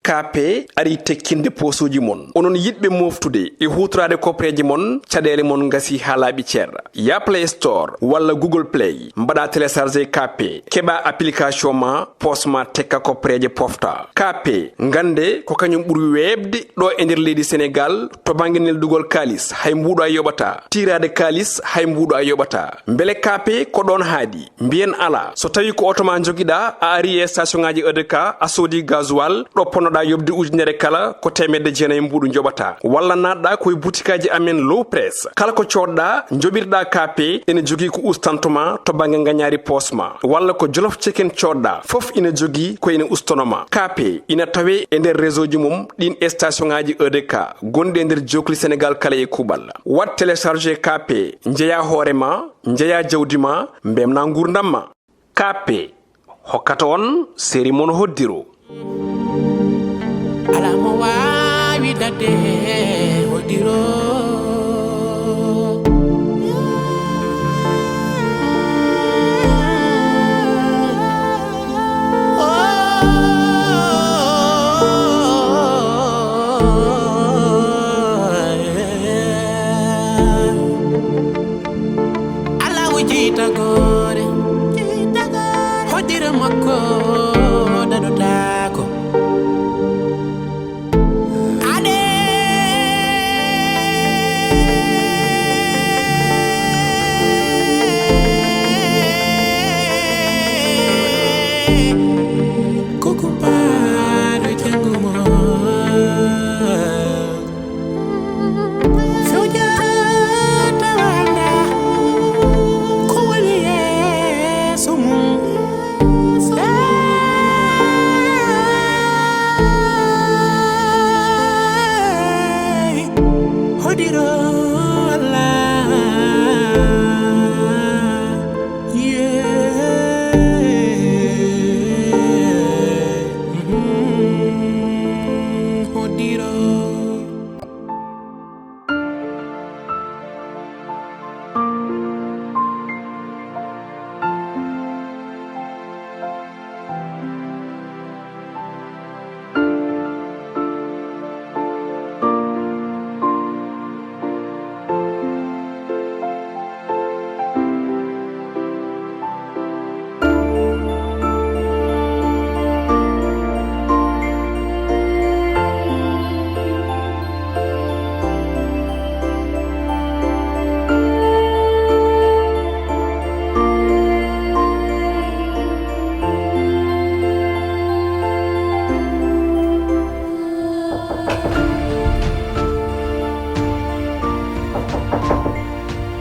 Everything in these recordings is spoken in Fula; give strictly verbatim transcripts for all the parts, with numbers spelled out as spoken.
Kaape arii tekkinde poosuuji mon. Onon yiɗɓe mooftude e huutoraade kopreeje mon, caɗeele mon ngasii haa laaɓi cer. Yah Play Store walla Google Play, mbaɗaa télécharger Kaape, keɓaa application ma, poos ma tekka kopreeje pofta. Kaape, ngannde ko kañum ɓuri weeɓde ɗo e nder leydi Senegaal to bannge neldugol kaalis, hay mbuuɗo a yoɓataa. Tiiraade kaalis, hay mbuuɗo a yoɓataa. Mbele Kaape ko ɗoon haaɗi? Mbiyen alaa. So tawii ko oto ma njogiɗaa, a arii e station ŋaaji E D K, a soodii gasoil, ɗo ponnoɗaa yoɓde ujunere kala, ko teemedde jeenayi mbuuɗu njoɓataa. Walla naatɗaa ko e butikaaji amen Low Press. Kala ko coodɗaa, njoɓirɗaa Kaape, ene jogii ko ustanto ma to bannge ngañaari poos ma. Walla ko Jolof Chicken coodɗaa, fof ina jogii ko ene ustono ma. Kaape ina tawee e nder réseau ji mum ɗiin e station ŋaaji E D K gonɗi e nder jookli Senegaal kala e kuuɓal. Waɗ télécharger Kaape, njeyaa hoore ma, njeyaa jawdi ma, mbeltinaa nguurndam ma. Kaape hokkata on seri mon hoddiro. Alaa mo waawi daɗde hoddiro. Alaa o jiytagoore, hoddiro makko daɗotaako. Ade koko paɗo janngo mo. Sewjata wanga ko woni yeeso mum. Hey, hodiro Allah. Yeah. Mm-hmm. Hodiro.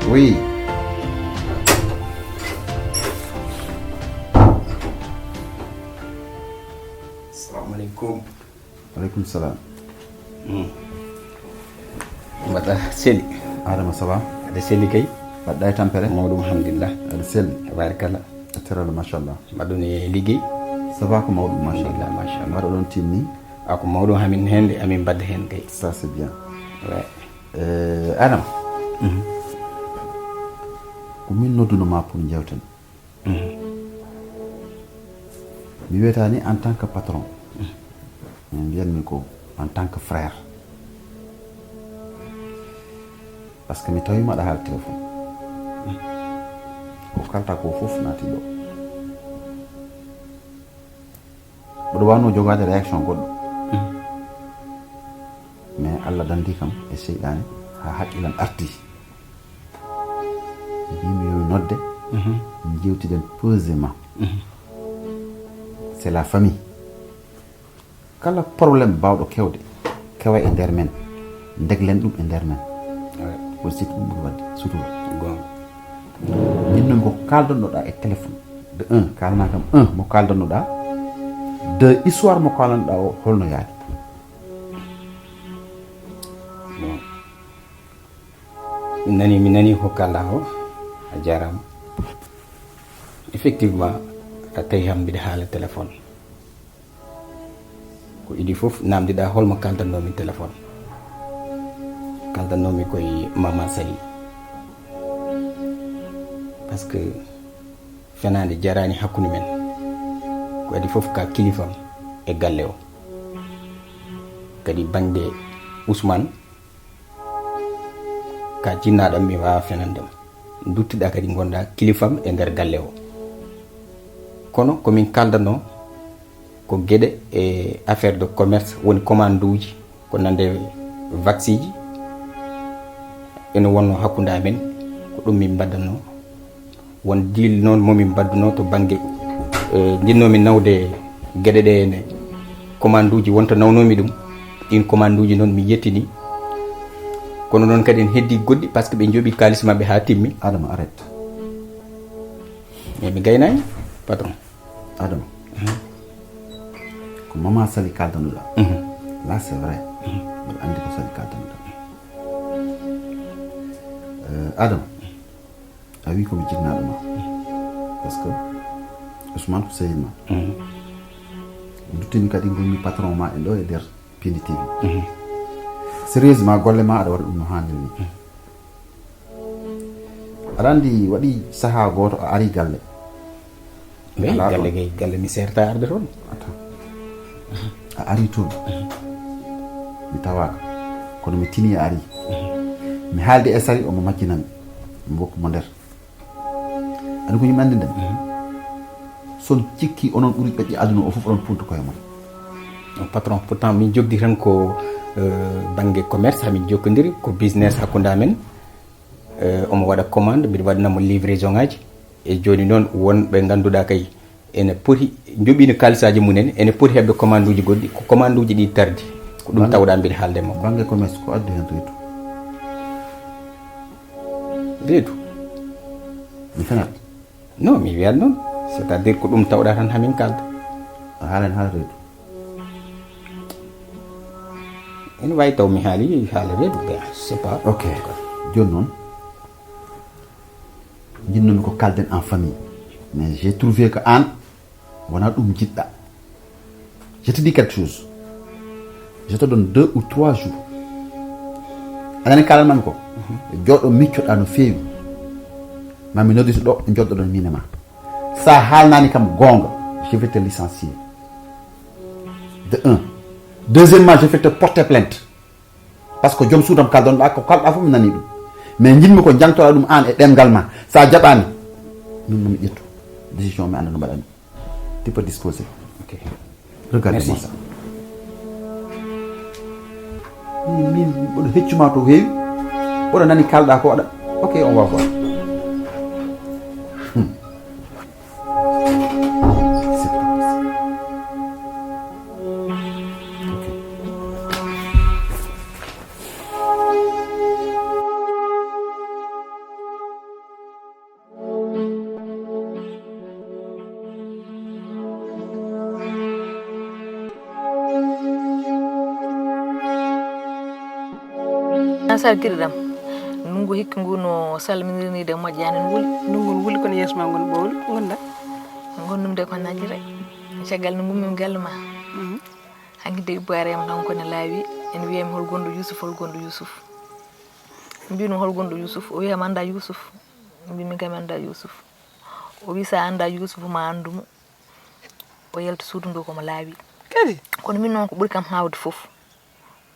Oui. Assalamu alaikum. Alaikum salam. Hmm. Mbaɗɗa seli. Adama, ça va? Aɗa seli kay. Mbaɗɗa e tampere? Mawɗum, alhamdulillah. Aɗa seli? Tabarakalla. A terala, machallah. Mbaɗɗon e liggey? Ça va ko mawɗum, machallah. Alhamdulillah, machallah. Mbaɗa ɗon tinni? A ko mawɗum, hamin heen de, amin mbadda heen kay. Ça, c'est bien. Ouais. Eh, Adama. Mhm. Ko min nodduno ma pour jewten. Mhm. Mi wiyata ni en tant que patron. Mhm. Mais mbiyanmi ko en tant que frère. Parce que mi tawi maɗa haala téléphone. Mhm. Ko kalta ko fof naati ɗo. Mboɗo wawno jogaade réaction goɗɗo. Mhm. Mais Allah dandi kam e seyɗaane haa haqqilam arti. Mbimi yo mi nodde, mhm, jewtiden posément. Mhm. C'est la famille. Kala problème bawɗo kewde, kewa e nder men. Ndeglen ɗum e nder men. Ouais. Ko sikki ɗum ɓuri wadde sutura. Goonga. Min noon ko kaldannoɗa e téléphone. De un, kalana kam un, mo kaldannoɗa. Deux, histoire mo kaldannoɗa o, holno yaadi? Bon. Mi nani, mi nani ko kalɗa o. A jarama. Effectivement, a tawi kam mbiɗa haala téléphone. Ko idii fof namdiɗa holmo kaldannomi téléphone. Kaldannomi koye Mama Sali. Parce que fenaande jaraani hakkunde men. Ko adii fof ka kilifam e galle o. Kadi bannge Ousmane, ka jinnaaɗo am, mi waawaa fenande mo. Nduttiɗaa kadi ngonɗaa kilifam e nder galle o. Kono ko min kaaldanoo ko geɗe e affaire de commerce, woni commande uji, ko nande vacciji, ene wonnoo hakkunde amen, ko ɗum min mbaɗatnoo. Won deal noon mo min mbaɗdunoo to bannge, eh, njinnoomi nawde geɗe ɗe ene commande uji, wonto nawnoomi ɗum, ɗiin commande uji noon mi yettini. Kono noon kadi en heddi goɗɗi, par ce que ɓe njoɓi kaalis maɓɓe haa timmi. Adama, arrête. Mais mi gaynaani, patron. Adama, ko mama Sali kaldanoɗa. Mhm. Là, c'est vrai. Mhm. Mbeɗa anndi ko Sali kaldanoɗa. Eh, Adama, a wi ko mi jinnaaɗo ma. Par ce que Ousmane ko sehil ma. Mhm. Duttini kadi ngonmi patron ma e ɗo e nder Pindi T V. Mhm. Sérieusement, golle ma aɗa waɗa ɗum no haaniri ni. Mhm. Aɗa anndi waɗi sahaa gooto a ari galle. Oui, alaa galle ɗon. Kay, galle mi serta arde toon. Attends. A ari toon. Mhm. Mi tawaaka. Kono mi tini a ari. Mhm. Mi haaldi e Sali, omo majjinami. Mi wokku mo nder. Aɗa ko yimɓe anndi nden. Mhm. Son cikki onon ɓuri ƴoƴƴe aduna o fof oɗon punta koye mon. O patron, pourtant min jogdi tan ko, euh, bannge commerce, hamin jokkodiri, ko business hakkunde amen. Eh, omo waɗa commande, mbiɗa waɗana mo livraison ngaji. E jooni noon, won ɓe ngannduɗaa kay, ene poti, njoɓiino kaalisaaji mumen, ene poti heɓde commande uji goɗɗi, ko commande uji ɗi tardi. Ko ɗum tawɗaa mbiɗa haalde e makko. Bannge commerce, ko addi heen reedu? Reedu? Mi fenat? Non, mi wiyat noon. C'est-à-dire ko ɗum tawɗaa tan hamin kaalda. A haalan haala reedu? Ene waawi taw mi haali haala reedu, ben, je sais pas. Ok. Jooni noon, njinnoomi ko kalden en famille. Mais j'ai trouvé que aan, wonaa ɗum njiɗɗaa. Je te dis quelque chose. Je te donne deux ou trois jours. Aɗa anndi kaalan mami ko? Mhm. Jooɗo miccoɗaa no feewi. Ma mi noddito ɗo, jooɗoɗon miin e ma. Sa haalnaani kam goonga, je vais te licencier. De un. Deuxièmement, je vais te porter plainte. Par ce que joom suudam kaldonɗaa, ko kalɗaa fof mi nanii ɗum. Mais njiɗmi ko jangtoɗaa ɗum aan e ɗemngal ma. Sa jaɓaani, min momi ƴettu décision, mi annda no mbaɗanmi. Tu peux disposer. Ok. Regarde-moi ça. Min, min, oɗo heccu ma to heewi. Oɗo nani kalɗa ko waɗa. Ok, on va voir. Hmm. C'est pas possible. Ok. An sar giɗo ɗam, ndunngu hikka ngu no salminirniide moƴƴaani no wuli. Ndunngu no wuli kono yeeso ma ngon ɓowli, ngonda? Ngonnum de ko najjire. Caggal no ngummi galle ma. Mhm. Hanki de ibbaare am tan ko ne laawi, en wiyami hol gonɗo Yusuf, hol gonɗo Yusuf. Mbino hol gonɗo Yusuf, o wiyam annda Yusuf. Mbimi kam annda Yusuf. O wi sa annda Yusuf ma anndu mo. O yalti suudu ndu ko mo laawi. Kadi? Kono min noon ko ɓuri kam haawde fof.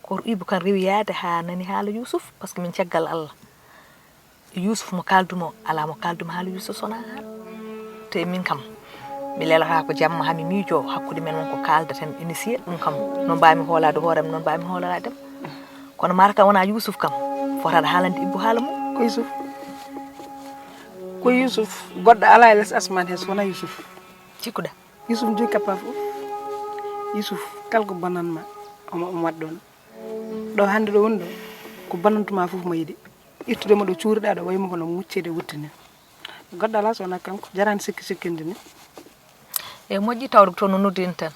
Ko Ibu kan rewi yaade haa nani haala Yusuf, par ce que min caggal Allah. Yusuf mo kaaldumo, alaa mo kaaldumo haala Yusuf sona haala. Te min kam, mi lelata ko jamma haa mi miijo hakkunde men won ko kaaldaten initié, ɗum kam, no mbaami hoolaade hoorem, noon mbaami hoolaade mo. Kono mara kam wona Yusuf kam, fotaade haalande Ibbu haala mum. Ko Yusuf. Ko Yusuf, goɗɗo alaa e les asmaan he so wona Yusuf. Cikkuɗa? Yusuf jogi kappa fof. Yusuf, kala ko bonan ma, omo, omo waɗ ɗoon. Ɗo hannde ɗo woni ɗo, ko bonantuma fof mo yiɗi. Ittude mo ɗo cuuriɗaa ɗo, wayi mo kono muccede wuttini. Goɗɗo alaa so wonaa kanko, jarani sikki sikkinde ni. E moƴƴi tawde ko toon no noddin tan,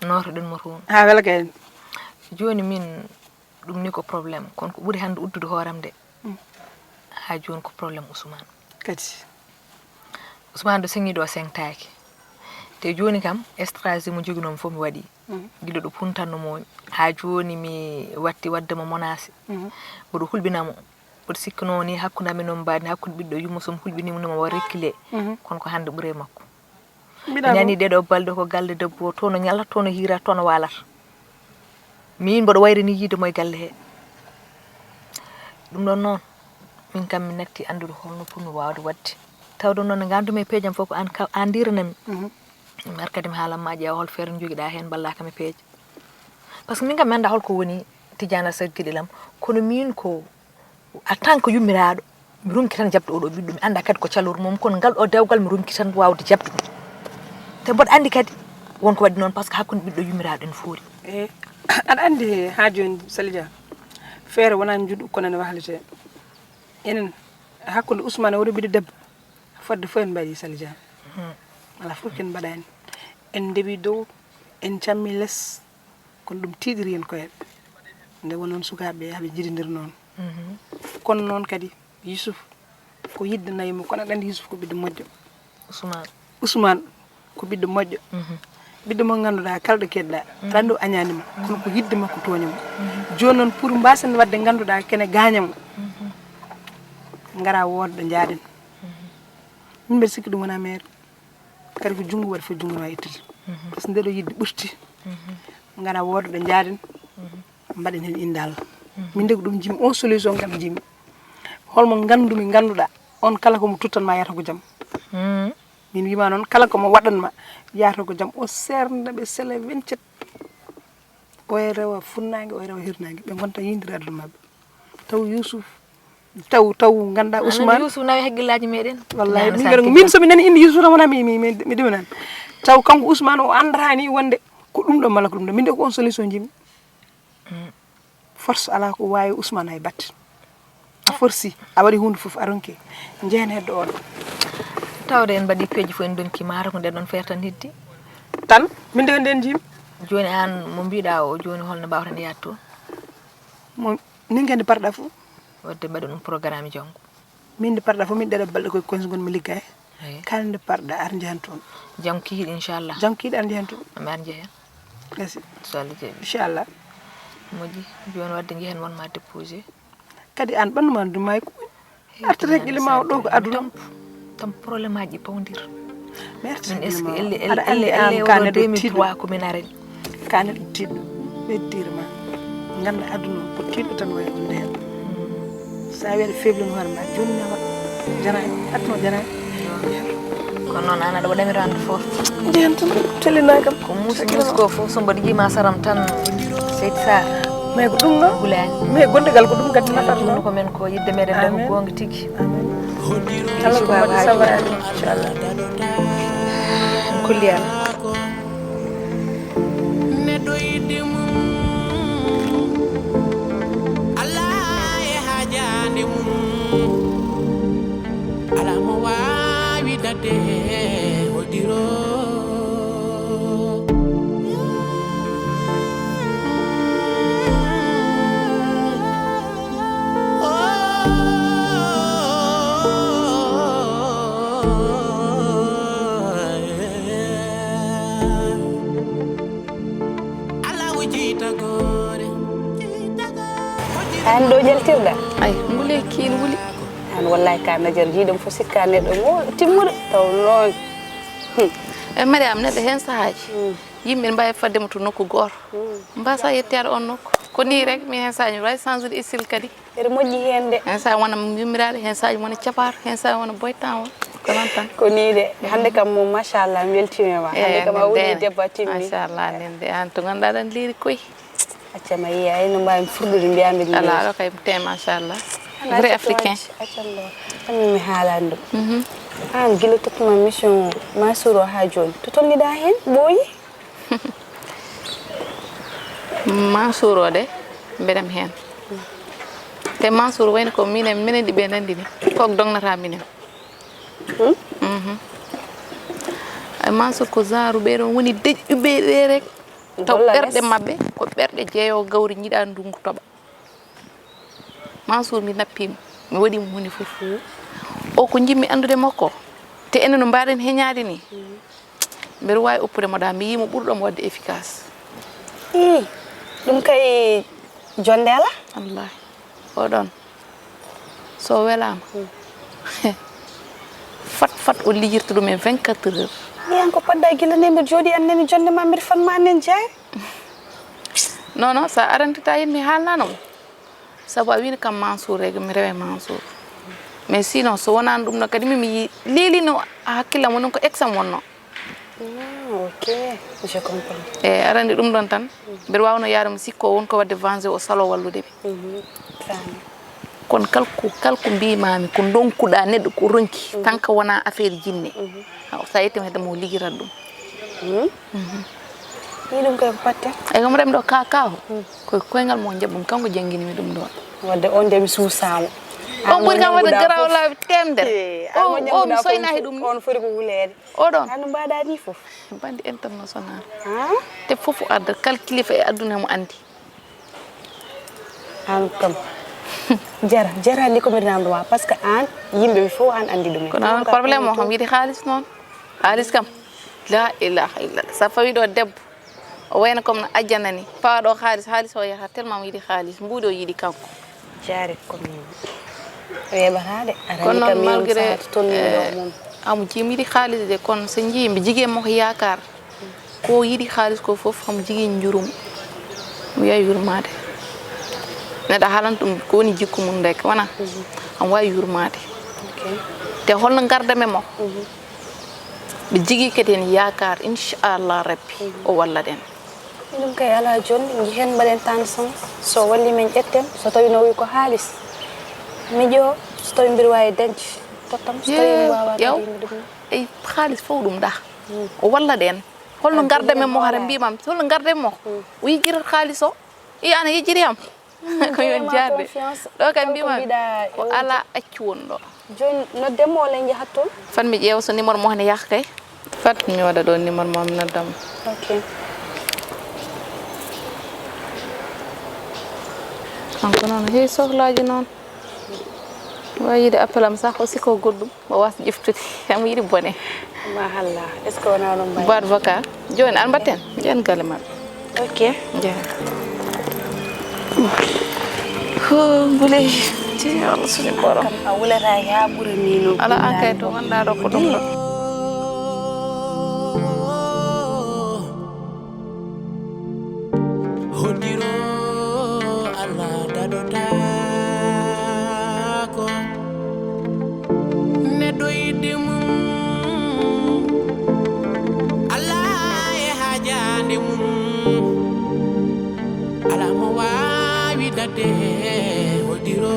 nootoɗen mo toon. Haa wela kay. Jooni min, ɗum ni ko problème, kono ko ɓuri hannde uddude hooram de. Mm. Haa jooni ko problème Ousmane. Kadi. Ousmane ɗo seŋi ɗo seŋtaaki. Te jooni kam, stratégie mo joginoo mi fof mi waɗi. Mhm. Gila ɗo puntanno mo, haa jooni mi watti waɗde mo menacé. Mhm. Mboɗo hulɓina mo. Mboɗo sikkinoo ni hakkunde amin noon mbaɗi, hakkunde ɓiɗɗo yumma so mi hulɓinii mo, no mo waɗa rekkile. Mhm. Kono ko hannde ɓuri e makko. Mbiɗa mi nani ɗeɗo balɗe ko galle debbo o, to no ñalata, to no hiira, to no waalata. Min mboɗo wayri ni yiide mo e galle he. Ɗum ɗon noon, min kam mi natti anndude holno pour mi waawde waɗde. Tawde noon, nganndumi e peeje am fof ko aan ka-, aan ndiranami. Mhm. Mi ar kadi mi haalan ma, ƴeewa hol feere njogiɗaa heen, mballaa kam e peeje. Par ce que min kam mi anndaa hol ko woni Tidiane Alassane Guédel am, kono min ko en tant que yummiraaɗo, mi ronki tan jaɓde oɗo ɓiɗɗo, mi anndaa kadi ko caloru mum, kono ngal ɗo dewgal mi ronki tan waawde jaɓde ɗum. Te mboɗo anndi kadi won ko waɗi noon, par ce que hakkunde ɓiɗɗo yummiraaɗo ene foori. E, aɗa anndi haa jooni, Sali Dia, feere wonaa njuɗu, kono ene wahlitee. Enen, hakkunde Ousmane e oɗo ɓiɗɗo debbo, fodde fof en mbaɗi, Sali Dia. Hmm. Alaa fof ken mbaɗaani. En ndewi dow, en cammi les, kono ɗum tiiɗiri en koye. Nde wonon sukaaɓe, haɓe njiɗindir noon. Mhm. Kono noon kadi, Yusuf, ko yidde nayi mo, kono aɗa anndi Yusuf ko ɓiɗɗo moƴƴo. Ousmane. Ousmane ko ɓiɗɗo moƴƴo. Mhm. Ɓiɗɗo mo ngannduɗaa, kala ɗo keɗɗa, mhm, aɗa anndi o añaani ma, kono ko yidde makko tooñi mo. Mhm. Jooni noon, pour mbaasen waɗde ngannduɗaa kene gaaña mo, mhm, ngara wooda ɗo njaaɗen. Mhm. Min mbeɗa sikki ɗum wonaa maire. Kadi ko junngo waɗi fof, junngo no wawi ittude. Mhm. Par ce que nde ɗo yidde ɓurti. Mhm. Ngara wooda ɗo njaaden, mhm, mbaɗen heen innde Allah. Mhm. Min de ko ɗum jimi, on solution kam jimi. Holmo nganndumi, ngannduɗaa, on kala ko mo tuttan ma yahata ko jam. Mhm. Min wima noon, kala ko mo waɗan ma yahata ko jam. O seernda ɓe sele vingt-sept. O e rewa funnaange, o e rewa hirnaange. Ɓe ngonta yiyndira aduna maɓɓe. Taw Yusuf, taw, taw ngannduɗaa Ousmane. Yusuf nawi hakkillaaji meɗen. Wallahi, min somi nani innde Yusuf tan wona mi, mi, mi, mi ɗuminani. Taw kanko Ousmane o anndata ni wonde ko ɗum ɗo mala ko ɗum ɗo. Min de ko on solution jimi. Mm. Force alaa ko waawi Ousmane hay batte. A forsi, a waɗi huunde fof, a ronki. Njehen heddo on. Tawde en mbaɗi peeji fof, en ndonki, mata ko nden ɗon feere tan heddi. Tan, min de nden jimi. Jooni aan mo mbiɗa o, jooni holno mbawten yaade toon? Mo, min kadi parɗa fof. Wadde mbaɗa ɗum programme janngo. Min nde parɗa fof, min ɗeɗo balɗe koye konso ngon mi ligga he. Eyi. Kala nde parɗa ar njahan toon. Janngo kihiɗe, inchallah. Janngo kihiɗe ar njahan toon. Amin ar njahen. Merci. So Allah jaɓi. Inchallah. Moƴƴi, jooni wadde njehen won ma déposé. Kadi aan ɓanndu ma ɗum maayi ko woni? Artirta hakkille ma o ɗo ko aduna. Tampu, tampu problème aji ɗi pawndira. Merci. Min est-ce que elle, elle, aɗa anndi elle, aan elle ka oɗo neɗɗo deux mille trois tiiɗɗo. Ko min arani. Ka neɗɗo tiiɗɗo. Ɓeddira ma. Ngannda aduna o ko tiiɗɗo tan wayi wonde heen. Sa wiyaɗo feblin hoore ma, jooni ne waɗa. Jana, aduna o jana. Kono noon aan aɗa waɗami rende fort. Jehen tan, tellina kam. Ko muus, muus ko fof, so mboɗo yiima saram tan, Seydi Sarr. Mais ko ɗum noon. Gulaani. Mais gondigal ko ɗum kadi nafata ɗum noon. Ko men ko yidde meɗen ɗo ko goonga tigi. Amin. Kala ko waɗi sabaraade, inchallah. Kulli an. Neɗɗo yidde mum, Allah e haajaande mum. Alaa mo waawi daɗde hoddiro. Alaa wujii tagoore. Aan ɗo jaltirɗa? Ay, ngule kiin wuli. Aan wallahi ka najar jiiɗam fof sikka neɗɗo mo timmuɗo taw noon. Hmm. E Mariam, neɗɗo heen sahaaji. Hmm. Yimɓe ne mbaawi fadde mo to nokku gooto. Hmm. Mbasa yetteede on nokku. Ko nii rek, mi heen sahaaji mi waawi changeude style kadi. Ene moƴƴi heen de. Heen sahaaji wona yummiraaɗo, heen sahaaji wona capaato, heen sahaaji wona boytan o. Ko noon tan. Ko nii de. Hannde kam moom, machallah, mi weltiima e ma. Hannde kam a woni debbo a timmi. Machallah, nden de. Aan to ngannduɗaa ɗan leeri koy. Acca ma yiya, ay no mbaawi furɗude mbiyaa mbiɗa leeri. Alaa, ɗo kay te, machallah. Vrai africain. Acca ɗo. Tan mi haalaani ɗum. Mhm. Aan gila tottuma mission Mansour o haa jooni. To tolniɗaa heen, ɓooyi? Mansour o de, mbeɗam heen. Te Mansour wayno ko minen, minen ɗiɓe nanndini. Ko dognata minen. Hmm? Mhm. Ay, Mansour ko genre ɓe ɗon woni deƴƴuɓe ɓe rek. Taw ɓerɗe maɓɓe ko ɓerɗe jeeyo gawri, njiɗa ndungu toɓa. Mansour, mi nappiimo, mi waɗiimo huunde fof. O ko njiɗmi anndude makko. Te enen no mbaɗen heñaade ni. Mbeɗa waawi oppude mo ɗa, mi yii mo ɓurɗo mo waɗde efficace. Ii, ɗum kay jonnde alaa. Wallaahi. Oɗon, so welaama, fat fat o lijirta ɗum en vingt-quatre heures. Ii, aan ko padda gila nde mbeɗa jooɗi, aan nani jonnde ma, mbeɗa fan ma, aan nani jaay. Non, non, sa arantita yin mi haalnano mo. Sabu a wini kam Mansour rek, mi rewe Mansour. Mais sinon, so wonaano ɗum ɗon kadi, mi, mi yi-, liilino hakkillam woni ko exam wonno. Ah, ok, je comprends. E, arani ɗum ɗon tan, mbeɗa waawno yaade mo sikko won ko waɗde venger o salo wallude ɓe. Mhm. Faami. Kono kala ko, kala ko mbimami, ko ndonkuɗa neɗɗo ko ronki, tan ko wona affaire jinne. Mhm. Aw, sa yettima hedde mo ligirat ɗum. Mhm. Mhm. Ni ɗum kay ko patte? E kam remɗo ka, ka o. Mm. Ko koyngal mo jaɓɓum, kanko jannginimi ɗum ɗon. Wadde on de mi suusaama. On ɓuri kam waɗde garaaw laabi temedere. Eh, an mo o, o, mi ñamuɗa soyna fof, he ɗum ni. On foti ko wuleede. O ɗon. An no mbaɗa ni fof. Bandi international. Ah? Te fof adda, kala kilifa e aduna mo andi. An kam. Jara, jara ni ko mi namdo ma, parce que an, yimɓe ɓe fof an andi ɗum en. Kono an problème o kam yiɗi xaalis noon. Xaalis kam. La ilaha illallah. Sa fawi ɗo debbo. O wayno comme no ajjana ni. Pawaɗo xaalis, xaalis o yaha tellement mo yiɗi xaalis. Mbuuɗi o yiɗi kanko. Jaari ko min weeɓata de. Arani kono noon kam malgré, sa tolni ɗo eh, mum. Amu jii mi yiɗi xaalis de, kono so njii mi jigee mo ko yaakaar. Ko yiɗi xaalis ko fof, amu jigee njurum. Mi wiya yurmaade. Neɗɗo haalan ɗum ko woni jikku mum rek, wona? Mhm. Amu waawi yurmaade. Ok. Te holno ngarda men mo? Mhm. Ɓe jigii kadi en yaakaar, inchallah rabbi, o wallat en. Ɗum kay alaa jonni, njihen mbaɗen tan son, so walli men ƴetten, so tawi no wi ko haalis, mi ƴeewa, so tawi mbiɗa waawi dañde, tottam, so tawi mi waawaa kadi mi ɗum. Ey, haalis fof ɗum ɗa. Mm. O wallat en. Holno ngarda men mo hara mbimam, holno ngarda men mo? Mm. O yejjirat haalis o? I ana yejjiri am? Ko yon jaarde. Ɗo kay mbima ko ala accu won ɗo. Joni nodden mo walla en jahat toon? Fat mi ƴeewa so numéro mo hene yah kay. Fat mi waɗa ɗo numéro mo mi nodda mo. Ok. Kanko noon heewi sohlaaji noon. Wawi yiide appel am sah o sikko goɗɗum. Mo was ƴeftude, am yiɗi bone. Machallah. Est-ce que wona onon mbawi? Boîte vocale. Joni, an mbatten. Joni galle maɓɓe. Ok. Joni. Ko ngule. Ti Allah suni boro. Kam a wulata ya ɓura ni no. Ala an kay to wonɗa ɗo ko ɗum ɗo. Hoddiro Allah daɗotaako. Neɗɗo yiɗde mum, Allah e haajaande mum. Alaa mo waawi daɗde hoddiro.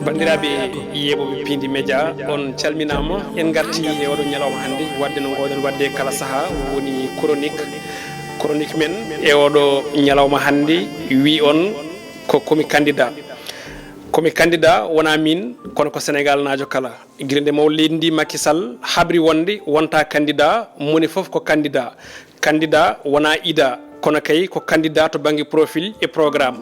Banndiraaɓe yeeɓooɓe Piindi Média, on calminaama. En ngartii e oɗo ñalawma hannde, waɗde no ngoowɗen waɗde kala sahaa, woni chronique. Chronique men e oɗo ñalawma hannde, wi on ko komi candidat. Komi candidat wonaa miin, kono ko Senegaalnaajo kala. Gila nde mawɗo leydi ndi, Macky Sall, habri wonde wonta candidat, moni fof ko candidat. Candidat wonaa ida, kono kay ko candidat to bannge profil e programme.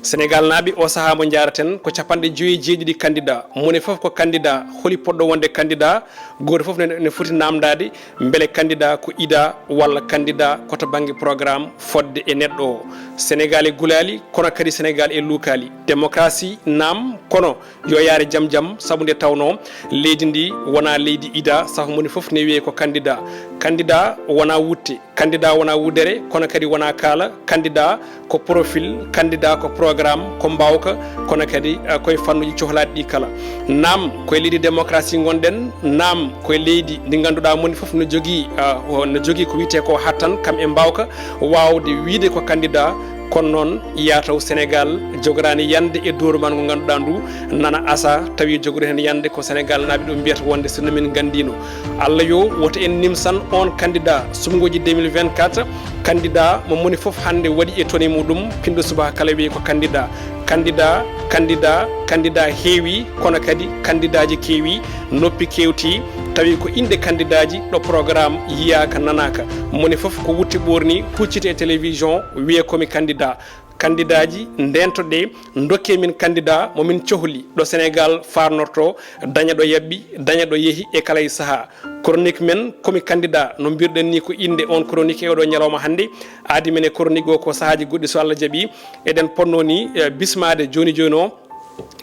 Senegaalnaaɓe, o sahaa mo njaaraten ko capanɗe joyi e jeeɗiɗi candidat, moni fof ko candidat. Holi poɗɗo wonde candidat? Gooto fof ne, ne foti naamndaade mbele candidat ko ida walla candidat ko to bannge programme fodde e neɗɗo o. Senegaal e gulaali, kono kadi Senegaal e luukaali. Démocratie naam, kono yo yaare jam jam, sabu nde tawnoo leydi ndi wonaa leydi ida, sabu moni fof ne wiyee ko candidat. Candidat wonaa wutte, candidat wonaa wudere, kono kadi wonaa kaala. Candidat ko profil, candidat ko programme, ko mbaawka, kono kadi, eh, koye fannuuji cohlaaɗi ɗi kala. Naam, koye leydi démocratie ngonɗen, naam, koye leydi ndi ngannduɗaa moni fof no jogii, eh, o, no jogii ko wiyetee ko hattan, kam e mbaawka, waawde wiyde ko candidat. Kono noon, yaa taw Senegaal jogoraani yande e dowruman ngo ngannduɗaa ndu, nana asa tawi jogori heen yande ko Senegaalnaaɓe ɗum mbiyata wonde sinno min nganndiino. Allah yo, woto en nimsan on candidat suɓngooji deux mille vingt-quatre, candidat mo moni fof hannde waɗi e toni muɗum, pinɗo subaka kala wiyi ko candidat. Candidat, candidat, candidat heewi, kono kadi candidaaji keewi, noppi kewti, tawi ko inɗe candidaaji ɗo programme yiyaaka nanaaka. Moni fof ko wutte ɓoorni, hucciti e télévision, wiya komi candidat. Kandidaaji, ndeentoɗee, ndokkee min kandidaa mo min cohli, ɗo Senegaal faarnortoo, daña ɗo yaɓɓi, daña ɗo yehi e kala e sahaa. Chronique men, ko mi kandidaa, no mbirɗen nii, ko innde oon chronique e oɗo ñalawma hannde. Aadi men e chronique o ko sahaaji goɗɗi, so Allah jaɓii, eɗen potnoo nii, eh, bismaade jooni jooni o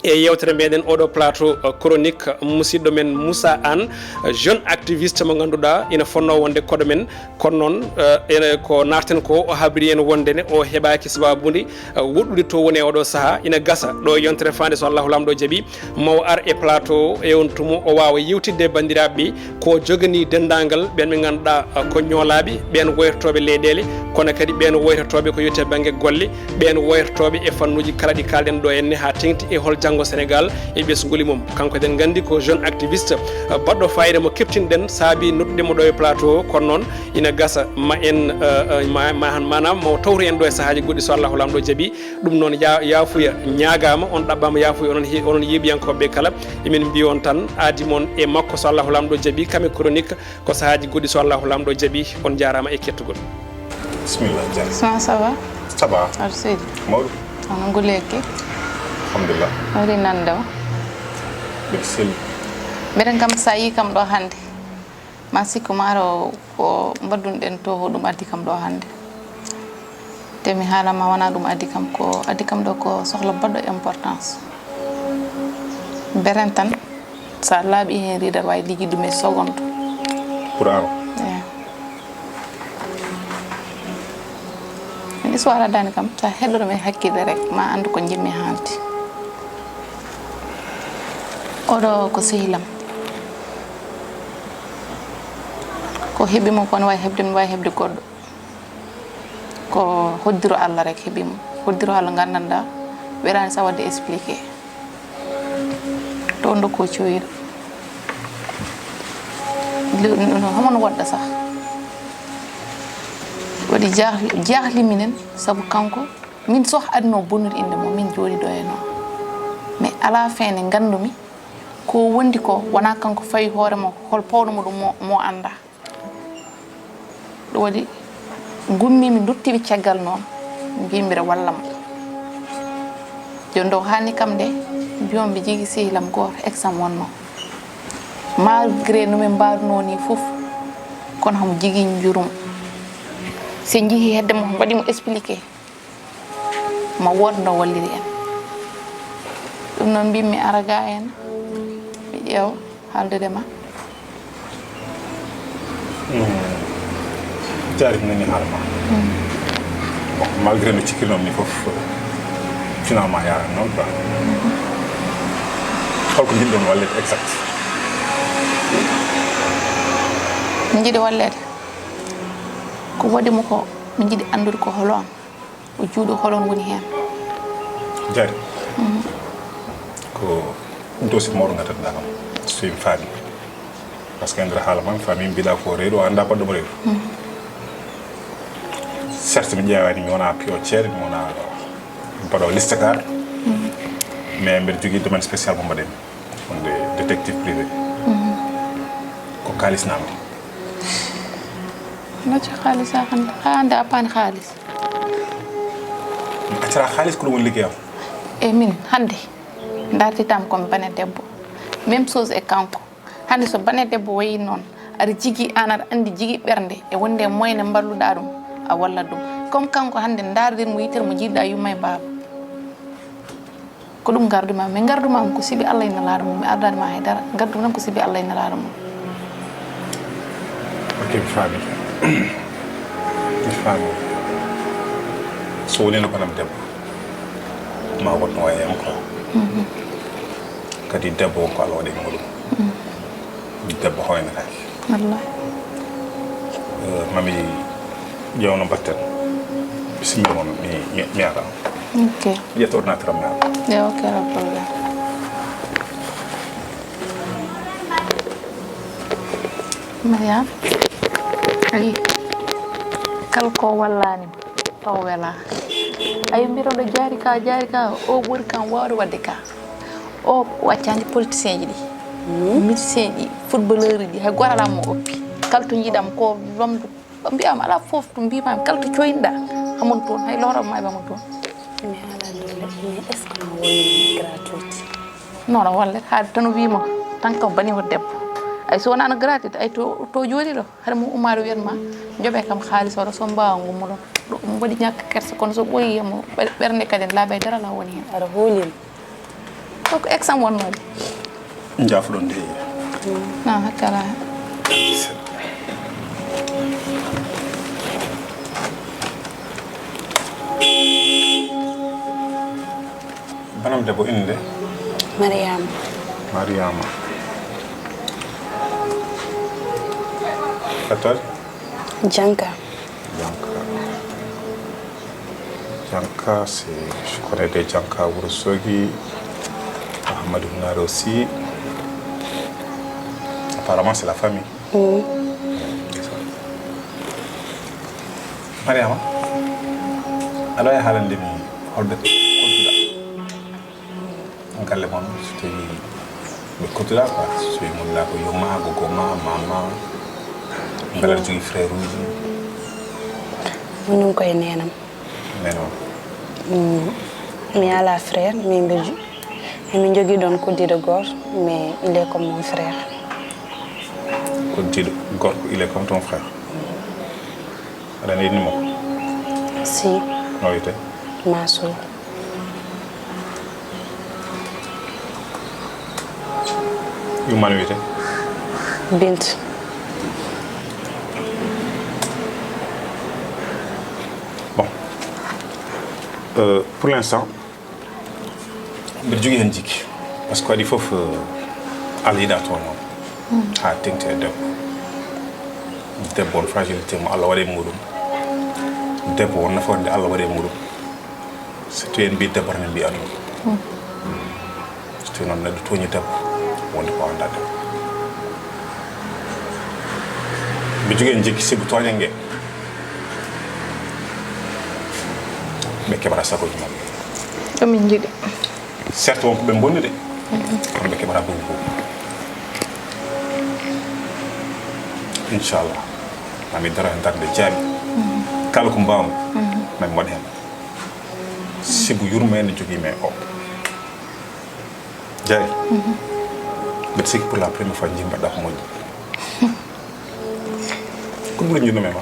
e yeewtere meɗen oɗo plateau, eh, chronique, musidɗo men Moussa Anne, eh, jeune activiste mo ngannduɗaa ina fonnoo wonde koɗo men. Kono noon, eh, ene ko naataten ko, o habri en wonde ne o heɓaaki sababude, eh, woɗɗude to woni e oɗo sahaa. Ina gasa ɗo e yontere faande, so Allahu Laamɗo jaɓi, ma o ar e plateau o e on tumo, o waawa yewtidde e banndiraaɓe ɓe ko joganii denndaangal ɓeen ɓe ngannduɗaa, eh, ko ñoolaaɓe, ɓeen woytotooɓe leyɗeele, kono kadi ɓeen woytotooɓe ko yowiti e bannge golle, ɓeen woytotooɓe e fannuuji kala ɗi kaalɗen ɗo henne haa teŋti e hol janngo Senegaal e ɓesnguli mum. Kanko eɗen nganndi ko jeune activiste, eh, baɗɗo fayida mo keptinɗen, saabi noddude mo ɗo e plateau o. Kono noon ina gasa ma en, eh, eh, ma, ma, maanaam mo tawru en ɗo e sahaaji goɗɗi, so Allahu Laamɗo jaɓi. Ɗum noon ya-, yaafuya ñaagaama, on ɗaɓɓaama yaafuya, onon he-, onon yeeɓiyankooɓe ɓe kala. Emin mbiya on tan, aadi mon e makko, so Allahu Laamɗo jaɓi, kam e chronique, ko sahaaji goɗɗi, so Allahu Laamɗo jaɓi. On njaaraama e kettugol. Bismillah, Dia. Ça va, ça va? Ça va. Aɗa selli? Mawɗum. Hono nguleeki? Alhamdulillah. Wari nande o? Mbeɗa selli. Mbeɗen kam, so a yii kam ɗo hannde, ma sikku maaro ko mbaɗdunɗen to, ko ɗum addi kam ɗo hannde. Te mi haala ma, wonaa ɗum addi kam, ko addi kam ɗo ko sohla baɗɗo importance. Beren tan, so a laaɓi heen riiɗi, aɗa waawi liggude ɗum e seconde. Pour an? Eey. Histoire addani kam, so a heɗɗo ɗum e hakkille rek, ma anndu ko njiɗmi haalde. Oɗo ko sehil am. Ko heɓi mo, ko no waawi heɓde, mi waawi heɓde goɗɗo. Ko hoddiro Allah rek heɓi mo. Hoddiro Allah nganndanɗaa, weɗaani sa waɗde expliqué. To ndokko cowiɗo. Le-, no, no, homo no woɗɗa sah. Waɗi jahli, jahli minen, sabu kanko, min soh adno bonnude innde mo, min jooɗi ɗo e noon. Mais à la fin ne nganndumi, ko wondi ko, wonaa kanko fawi hoore makko, hol powɗo mo ɗum mo, mo annda. Ɗum waɗi, ngummiimi, nduttiimi caggal noon, mbiimi mbiɗa walla mo. Jooni ɗo haalni kam nde, mbiyomi mbiɗa jogii sehil am gooto, ex am wonnoo. Malgré no min mbaadunoo nii fof, kono hamo jogii njurum. So en njehii hedde mo, mbaɗi mo expliqué. Ma wood no walliri en. Ɗum noon mbimmi ara ga en, mi ƴeew haaldude ma. Jaari ko nani haala ma. Bon, malgré no cikkirnomi ni fof, finalement yaran noon quoi. Holko njiɗɗon wallede exact? Min njiɗi wallede ko waɗi mo ko, min njiɗi anndude ko holo on. O juuɗo holon woni heen? Jari. Ko ɗum to si mawɗo ngatatnaa kam. So mi faami. Parce que nder haala ma mi faami mbiɗa ko reedu, o annda baɗɗo mo reedu. Certes mi ƴeewaani, mi wona piyo ceede, mi wona baɗo liste gar. Mais mbeɗa jogii domaine spécial mo mbaɗen. Wonde détective privé. Ko kaalis namdi. Nocci kaalis a hannde, haa hannde a paani kaalis. Accata kaalis ko ɗum woni liggeyam. E min hannde ndartitam komi bane debbo. Même chose e kanko. Hannde so bane debbo wayi noon, aɗa jigi, aan aɗa anndi jigi ɓernde e wonde moyne mballuɗa ɗum, a wallat ɗum. Comme kanko hannde ndaardir mo yitere mo jiiɗa yumma e baaba. Ko ɗum ngarduma, mi ngarduma ko sibi Allah e nalaaɗo mum, mi ardaani ma hay dara, ngarduma tan ko sibi Allah e nalaaɗo mum. Ok, mi faami. Mi faami. So woni no banam debbo, ma woɗno waye am quoi. Kadi debbo won ko Allah waɗi mo ɗum. Debbo hoynataake. Wallahi. Eh, mami ƴeewno mbatten. Bisimilla mon, mi, mi, mi ara. Ok. Ƴetta ordinateur am mi ara. Ya, ok, no problème. Mariam, ayi, kala ko wallani ma, taw wela. Ayi, mbiɗon ɗo jaari ka, jaari ka, o ɓuri kam wawde wadde ka. O waccani politicien ji ɗi. Médecin ji, footballeur ji, hay goto ala mo oppi. Kala to jiiɗam ko lomdu. Mbiyam ala fof to mbimami, kala to coyniɗa, hamon toon, hay lorama e bamon toon. Mi ala dole, mais est-ce que no woni gratuit? Non, no wallet haade tan o wiima tan kam bani o debbo. Ay so wonano gratuit, ay to to jooɗi ɗo, hade mo ummaade wiyat ma joɓe kam haalis oɗo so mbaawa ngummuɗon. Ɗum waɗi ñàkk kersa, kono so ɓooyi mo ɓer- ɓernde kadi laaɓay dara la woni hen. Aɗa hoolima. Ko ko exam wonnoo de. Njaafoɗon de. Na hakkara. Banam debbo, innde? Mariama. Mariama. Fettooje? Janka. Janka. Janka, c'est, je connais des Janka Ourossogui, Ahmadou Naro aussi. Apparemment, c'est la famille. Mm. Mariama, aɗa waawi haalande mi holɓe koltuɗa? Galle mon, so tawi ɓe kotira quoi, so tawi mon la ko yumma, gogo ma, mama, mbela aɗa jogii frère uji? Minen koye nenam. Nenam. Mm. Mi ala frère, min mbe ju- emin jogii ɗon koddiɗo gooto, mais il est comme mon frère. Koddiɗo gorko, il est comme ton frère. Aɗa yiɗni mo? Si. No wiyete? Masoud. Yumma no wiyete? Bint. Bon. Euh, pour l'instant, mbiɗa jogii heen jikki, parce que ko adii fof, eh, Allah yiɗaa tooño haa teŋti e debbo. Debbo on fragilité mo Allah waɗi e muɗum. Debbo on nafoore nde Allah waɗi e muɗum. So tawi en mbii debbo tan en mbii aduna. So tawi noon neɗɗo tooñi debbo, wonde ko anndaa debbo. Mbiɗa jogii heen jikki sibu tooñannge ɓe keɓata sagooji maɓɓe. Ɗum min njiɗi. Certes won ko ɓe mbonni de, kono ɓe keɓata buubu buubu. Inchallah, mami daro heen darnde jaaɓi. Kala ko mbaawmi, mami waɗ heen. Sibu yurmeende jogii men o. Jaaɓi. Mbiɗa sikki pour la première fois njii mbaɗɗa ko moƴƴi. Ko ɓuri njinnume ma?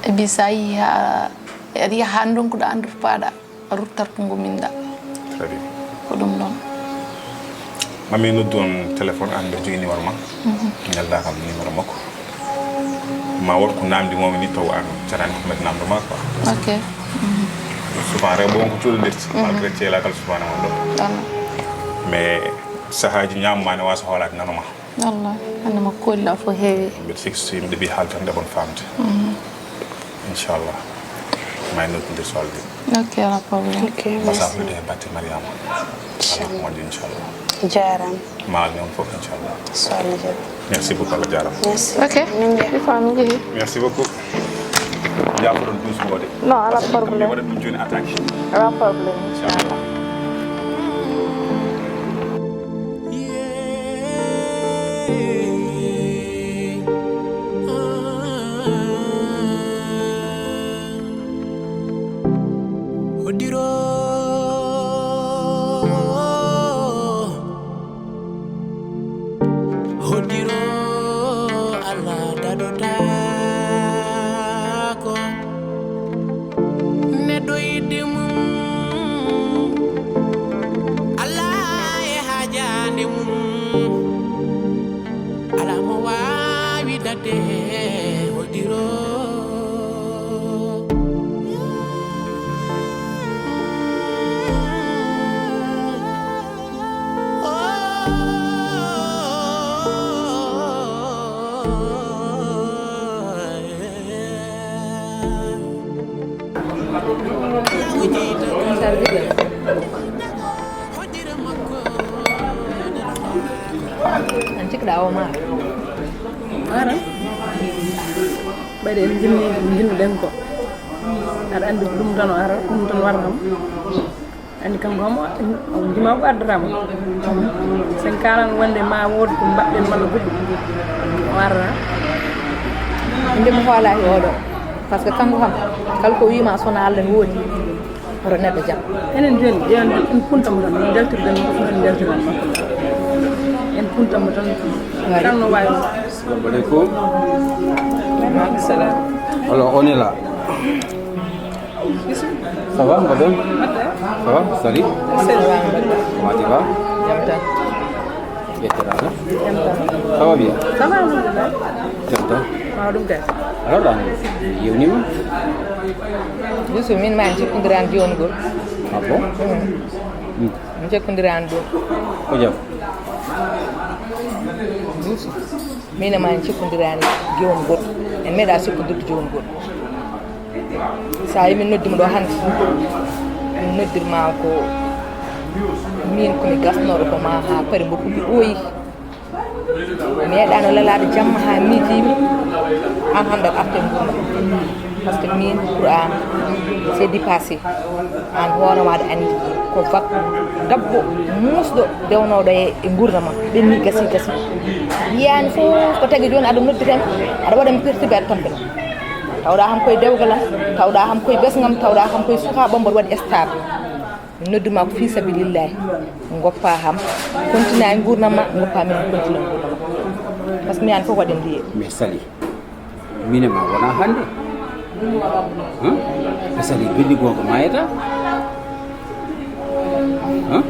E bi sa yiha, aɗa yaha haa ndonkuɗa andu paaɗa, a ruttat ko nguminɗa. Très bien. Ko ɗum ɗon. Mami noddu on téléphone an, mbiɗa jogii numéro ma. Nelda kam numéro makko. Ma wood ko namdi momi ni taw an carani ko mbaɗi namdo ma quoi. Ok. Souvent rewɓe won ko cuuɗodirta, malgré ceelagal souvent ne won ɗo. Mais sahaaji ñaamma ne wasa hoolaade nano ma. Wallah, hannde mo koolɗa fof heewi. Mbiɗa sikki so yimɓe ɗiɗi haalta nde ɓon faamde. Inchallah. Ma en noddu nde solde. Ok, ala problème. Ok, merci. Masa hafnude e batte Mariama. Inchallah. Moƴƴo, inchallah. Jaaraama. Ma almi on fof, inchallah. So Allah jaɓi. Merci beaucoup, Allah jaaraama. Merci. Ok. Min njaha. Ɗi faami njehi. Merci beaucoup. Jaafoɗon douze mboɗe. Non, ala problème. Waɗa ɗum jooni attaque. Ala problème, inchallah. Hodiro, hodiro, Allah daɗotaako. Neɗɗo yiɗde mum, Allah e haajaande mum. Alaa mo waawi daɗde hoddiro. An cikɗa o ma. Ara. Ɓayde en jinni, jinnuɗen ko. Aɗa anndi ko ɗum tan o ara, ko ɗum tan warata mo. Anndi kanko kam, o ndima ko addata mo. Sen kalan wonde ma wood ko mbaɗɗen walla goɗɗum. O arata. Nde mo hoolaaki oɗo. Parce que kanko kam, kala ko wiima sona Allah ne woodi. Hoto neɗɗo jam. Enen jooni, ƴeewen en punta mo tan, min njaltirde mo, fof en njaltiran mo. En punta mo tan, tan no waawi. Assalamu alaikum. Wa alaikum salam. Alors, on est là. Bismillah. Ça va, madame ? Ça va, salut. Salut. Comment tu vas ? Jam tan. Ƴettata. Jam tan. Ça va bien ? Ça va, alhamdulillah. Jam tan. Waaw, ɗum kay. Alors, lan, yewnima ? Yusuf, min ma en cikkondirani jowngol. Ah bon ? Mm. Mm. En cikkondirani ɗum. Ko jam ? Yusuf, min e ma en cikkondirani jowon goɗɗo. En meeɗa sikkondirde jowon goɗɗo. So a yi min noddima ɗo hannde, min noddirma ko min komi gasnooɗo ko ma haa pari mbo kuɓi ɓooyi. Mi meeɗaano lelaade jamma haa miijiimi aan hannde aɗa arta e nguurndam. Parce que min pour aan c'est dépassé. Aan hoore ma aɗa anndi ko vak dabbo muusɗo dewnooɗo e e nguurndam ma. Ɓenni gasi gasi. Yiyaani fof ko tagi jooni aɗa noddita mi, aɗa waɗa mi perturbé aɗa tampina. Tawɗa kam koye dewgal am, tawɗa kam koye ɓesngam, tawɗa kam koye sukaaɓam mboɗo waɗi star. Mi nodduma ko fii sabilillahi. Ngoppa kam. Kontina e nguurndam ma, ngoppa min kontina e nguurndam ma. Parce que mi aan fof waɗen liye. Mais Sali, min e ma wona hannde. Hein ? Ɓe Sali belli goonga mayata. Hein ?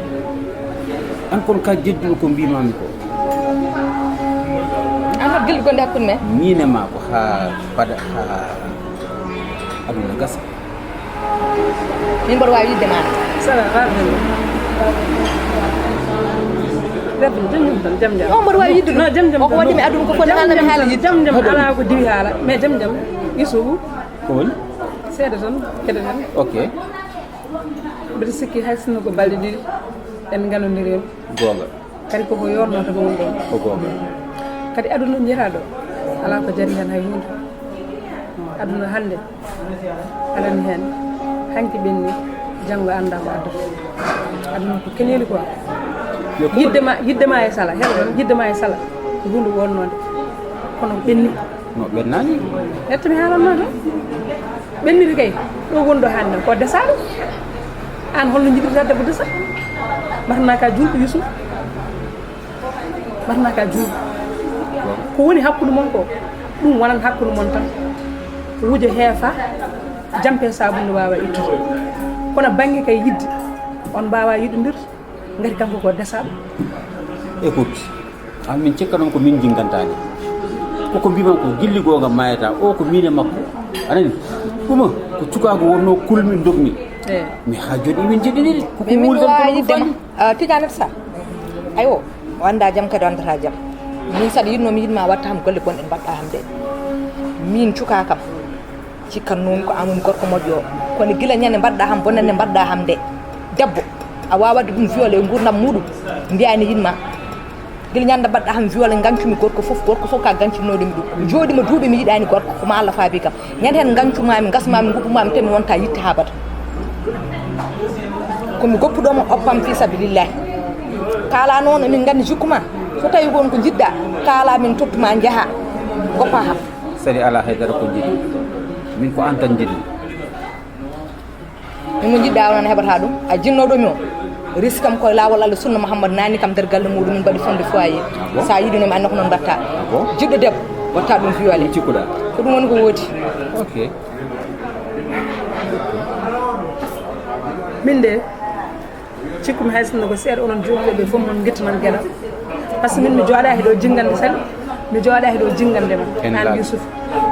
An kon ka jedduɗo ko mbimami ko. An hoto gilɗi gonɗi hakkunde men ? Min e ma ko ha fada ha aduna gasa. Min mboɗo waawi yidde ma. Sala, rarde. Rarde, jam jam tan, jam jam. O mboɗo waawi yidde ɗum. Non, jam jam. O ko waɗi mi aduna ko foti haalna mi haala yidde. Jam jam, alaa ko diwi haala, mais jam jam. Yusufu. Ko woni ? Seeɗa tan, keɗoɗen. Ok. Mbeɗa sikki hay sinno ko balɗe ɗiɗi en nganondiri en. Goonga. Kadi koko yonno tan woni ɗon. Ko goonga. Kadi aduna njiyata ɗo, alaa ko jari heen hay huunde. Aduna hannde, aɗa anndi heen, hanki ɓenni, janngo annda ko addata. Aduna ko keneeli quoi. Yo ko yidde ma, yidde ma e sala, heɗo ɗon, yidde ma e sala, ko huunde wonnode. Kono ɓenni. No ɓennaani. Ƴetta mi haalan ma tan. Ɓenniri kay, ɗo woni ɗo hannde ko desaaɗo. Aan holno njiɗirta debbo desa? Mbaɗataa ka juulɗo Yusuf. Mbaɗataa ka juulɗo. Ko woni hakkunde mon ko, ɗum wonan hakkunde mon tan. Wujo heefa, jampe sabunde waawa ittude. Kono bannge kay yidde, on mbaawa yiɗondirde. Ngati kanko ko desaaɗo. Écoute, an min cikka noon ko min jingantaani. Koko mbiman ko gilli goonga mayata, o ko min e makko. Anani, ɗuma ko cukaagu wonno kulmi dogmi. Eh. Mi ha joni min jiɗiniri. Koko wuldan kono ko fani. Ah, Tidiane Sa. Aywa, o annda jam kadi o anndata jam. Min saɗa yiɗno mi yiɗma watta ham golle bonɗe mbaɗɗa ham de. Min cuka kam. Cikkan noon ko an woni gorko moƴƴo o. Kono gila ñande mbaɗɗa ham bonande mbaɗɗa ham nde. Debbo, a wawa wadde ɗum violé e nguurndam muɗum. Mbiya ene yiɗma. Gila ñande mbaɗɗa ham violé gancumi gorko fof, gorko fof ka gancinoɗo mi ɗum. Jooɗima duuɓi mi yiɗani gorko, ko ma Allah faabi kam. Ñande hen gancumami, gasmami, nguppumami, te mi wonta yitte ha bata. Komi goppuɗoma oppam fi sabilillahi. Kala noon emin gandi jikku ma. So tawi won ko jiɗɗa, kala min tottuma jaaha. Goppa ham. Sali ala haydara ko jiɗi. Min ko an tan jiɗi. Min mo jiɗɗa o noon heɓata ɗum. A jinnoɗo mi o. Riskam koye laawol Allah sunna Muhammad nani kam nder galle muɗum min mbaɗi fondé foyer. Ah bon ? Sa yiɗi noon mi anna ko noon mbatta. Ah bon ? Jiɗɗo debbo watta ɗum violé. Ɗum cikkuɗa ? Ko ɗum woni ko woodi. Ok. Min de, cikkumi hay sinno ko seeɗa onon jogiiɓe ɓe fof mon ngittanan geɗal. Par ce que min mi jooɗaaki ɗo jinngande Sali, mi jooɗaaki ɗo jinngande ma. Aan Yusuf.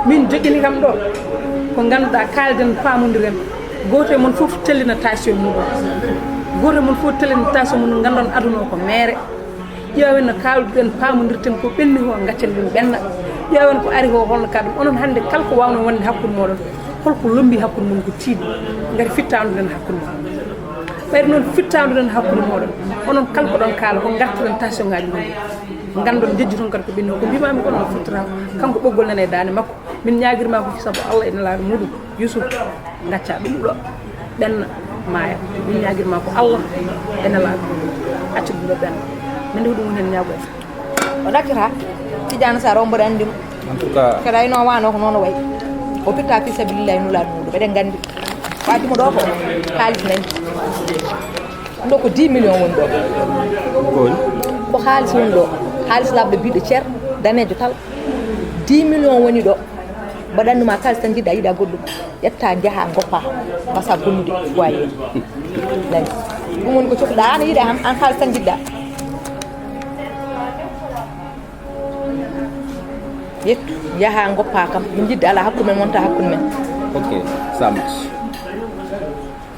Min joƴƴini kam ɗo ko ngannduɗaa kaalden paamondiren. Gooto e mon fof tellina tension muɗum. Gooto e mon fof tellina tension muɗum, nganndon aduna o ko meere. Ƴeewen no kaalduɗen, paamondirten ko ɓenni ko, gaccen ɗum ɓenna. Ƴeewen ko ari ko holno ka ɗum. Onon hannde kala ko waawno wonde hakkunde mooɗon, holko lombi hakkunde mon ko tiiɗi. Ngati fittaanduɗen hakkunde mooɗon. Ɓayri noon fittaanduɗen hakkunde mooɗon. Onon kala ko ɗon kaala ko ngartiren tension ngaji mon. Nganndon jejjuton kadi ko ɓenni ko. Ko mbimami ko noon fittata kanko ɓoggol nana e daande makko. Min ñaagirma ko fi sabu Allah e nelaaɗo muɗum. Yusuf, gacca ɗum ɗo ɓenna maaya. Min ñaagirma ko Allah e nelaaɗo. Accu ɗum ɗo ɓenna. Min de ko ɗum woni heen ñaagoy. O ɗaccata Tidiane Sarr o mboɗo anndi mo. En tout cas, kadi ayno wano ko noon o wayi. O pitta fi sabilillahi nulaaɗo muɗum. Eɗen nganndi. Fatima ɗo ko haalis nani. Ɗo ko dix millions woni ɗo. Ko haalis woni ɗo. Haalis labɗo biɗo cer danejo tal. Dix millions woni ɗo. Mbaɗannuma kaalis tan jiɗɗa yiɗa goɗɗum. Ƴetta njaha ngoppa. Basa bonnude foyer. Nani. Ɗum woni ko cohluɗa an yiɗa an kaalis tan jiɗɗa. Ƴettu, yaha ngoppa kam. Min jiɗde ala hakkunde men, wonta hakkunde men. Ok, ça marche.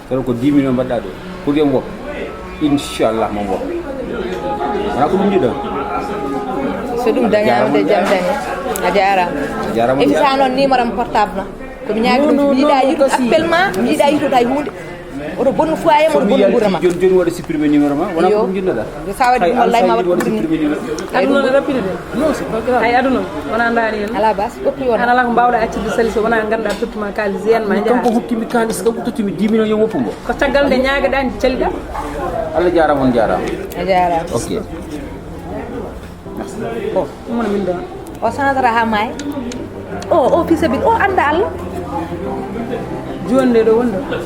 Kono ko dix millions mbaɗɗa ɗo. Pour yo wop. Inchallah mo wop. Wona ko ɗum jiɗɗa. So ɗum dañama de jam dañi. A jarama. A jarama. Efisa noon numéro am portable ma. Ko mi ñaagi ɗum, mi yiɗa yiɗude appel ma, mi yiɗa yiɗude hay hunde. Oto bonnu foyer mo, oto bonnu gurdam ma. Joni joni waɗa supprimer numéro ma, wona ko ɗum jiɗnoɗa. Sa waɗi ɗum wallahi ma waɗ ko ɓuri ni. Aduna no rapide de. Non, c'est pas grave. Ay aduna wona ndaari hen. Ala bas, ɓokki wona. An ala ko mbawɗa accirde sali so wona ganduɗa tottuma kaalis yen ma. Kanko hokkimi kaalis, kanko tottimi dix millions yo woppu mbo. Ko caggal nde ñaageɗa nde caliɗa. Allah jarama, on jarama. A jarama. Ok. Merci. Ko ɗum woni min ɗon. O changera ha maayi. O, o fi sabil, o anda Allah. Joni nde ɗo woni ɗo.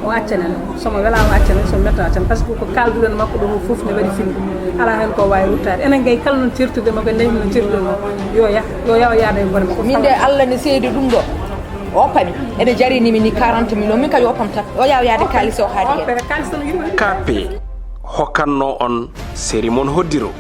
O accanen. Somo wela o accanen, somo metta o accanen. Par ce que ko kalduɗen makko ɗo fof ne waɗi fimde. Ala hen ko wawi ruttade. Enen gay kala non certude makko, en dañi non certude makko. Yo yah, yo yah o yaada e bone makko. Min de Allah ne seedi ɗum ɗo. O pami. Ene jarini mi ni quarante millions. Min ka yo pam tan. O yah o yaada kalis o haadi hen. Kalis tan o yiɗi. Kape hokkanno on seri mon hoddiro.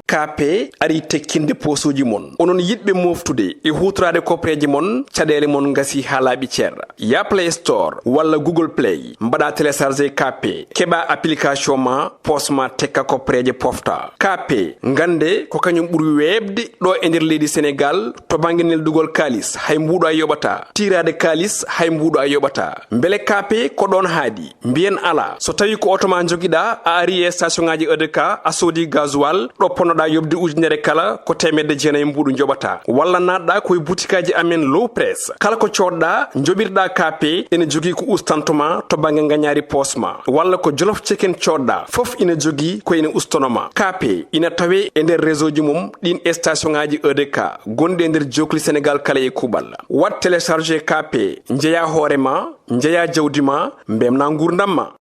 Kape ari tekkinde posuuji mon. Onon yiɗɓe moftude e huutoraade kopreeje mon, caɗeele mon ngasi haa laaɓi cer. Ya Play Store walla Google Play, mbaɗa télécharger Kape, keɓa application ma, pos ma tekka kopreeje pofta. Kape, ngannde ko kañum ɓuri weeɓde ɗo e nder leydi Senegal to bannge neldugol kaalis, hay mbuuɗo a yoɓata. Tiiraade kaalis, hay mbuuɗo a yoɓata. Mbele Kape ko ɗoon haaɗi? Mbiyen alaa. So tawi ko oto ma njogiɗa, a ari e station ngaji E D K, a soodi gasoil, ɗo ponnoɗa yoɓde ujunere kala, ko teemedde jeenayi mbuuɗu njoɓata. Walla naatɗa ko e butikaji amen Low Press. Kala ko coodɗa, njoɓirɗa Kape, ene jogii ko ustantoma to bannge ngañaari poos ma. Walla ko Jolof Chicken coodɗa, fof ina jogii ko ina ustonoma. Kape ina tawe e nder réseau ji mum ɗin station ngaji E D K, gonɗi e nder jookli Senegal kala e kuuɓal. Waɗ télécharger Kape, njeya hoore ma, njeya jawdi ma, mbemna nguurndam ma.